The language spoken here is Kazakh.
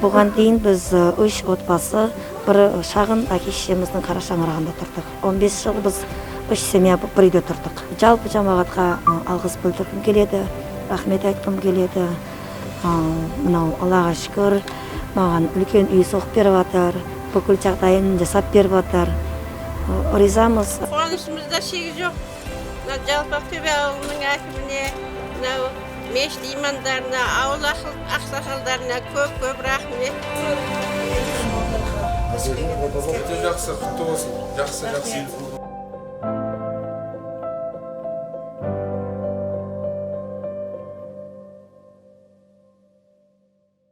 Бұған дейін біз үш отбасы бір шағын әке шешеміздің қара шаңырағында тұрдық. 15 жыл біз үш семья болып бір үйде тұрдық. Жалпы жамағатқа алғыс білдіргім келеді, рахмет айтқым келеді. Мынау, Аллаға шүкір, маған үлкен үй соғып беріп жатыр, бүкіл жағдайын жасап беріп жатыр. Ризамыз. Қуанышымызда шек жоқ. Мына Жалпақтөбе ауылының әкіміне, мынау мешіт имамдарына, ауыл ақсақалдарына көп көп рахмет. Өте жақсы, құтты болсын. Жақсы, жақсы.